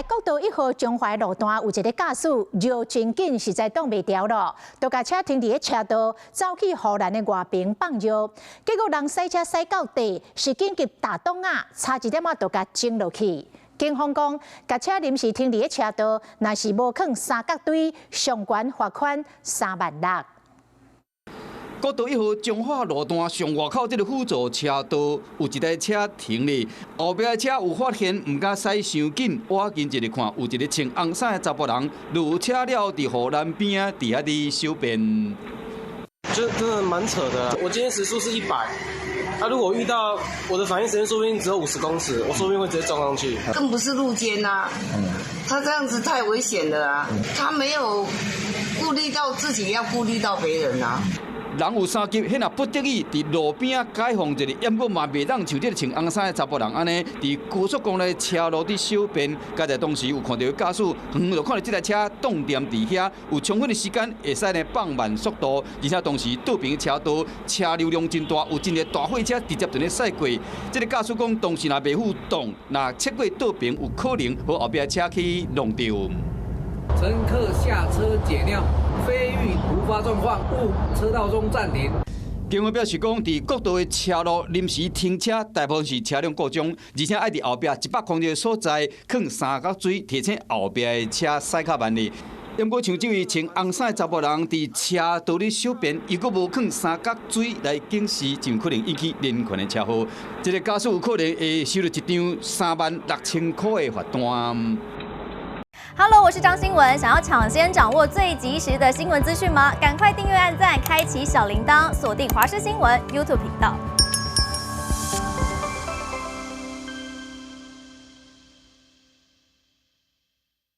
國道1號彰化路段有一个駕駛尿真緊，實在擋袂牢囉，就共車停佇咧車道，走去護欄的外爿放尿，結果人駛車駛到底，是緊急踏擋仔，差一點仔就共整落去。警方講，共車臨時停佇咧車道，若是無囥三角錐，上懸罰款3萬6。國道1號彰化路段上外口這个輔助車道有一台車停咧，後壁的車有發現，毋敢駛傷緊，倚近一下看，有一个穿紅衫的查埔人落車了，佇護欄邊仔佇遐佇小便。就真的蠻扯的。我今天時速是100，啊，如果遇到我的反應時間，說不定只有50公尺，我說不定會直接撞上去。更不是路肩啊，他這樣子太危險了啊！他沒有顧慮到自己，要顧慮到別人啊。人有三急，彼若不得已佇路邊仔解放一下，毋過嘛袂當像這个穿紅衫的查埔人按呢，佇高速公路車路佇小便。佳哉當時有看著駕駛，遠遠就看著這台車擋踮佇遐，有充分的時間會使呢放慢速度，而且當時倒爿車道車流量真大，有真濟大貨車直接佇咧駛過。這个駕駛講當時若袂赴擋，若切過倒爿有可能予後壁車去弄著。乘客下車解尿，非遇突發狀況，勿車道中暫停。警方表示講，佇國道的車路臨時停車，大部分是車輛故障，而且愛佇後壁100公尺的所在囥三角錐，提醒後壁的車駛較慢咧。毋過像這位穿紅衫的查埔人佇車道裡小便，如果無囥三角錐來警示，就有可能引起連環的車禍。這个駕駛有可能會收著一張36,000塊的罰單。 Hello，我是張新聞。想要搶先掌握最及時的新聞資訊嗎？趕快訂閱、按讚、開啟小鈴鐺，鎖定華視新聞 YouTube 頻道。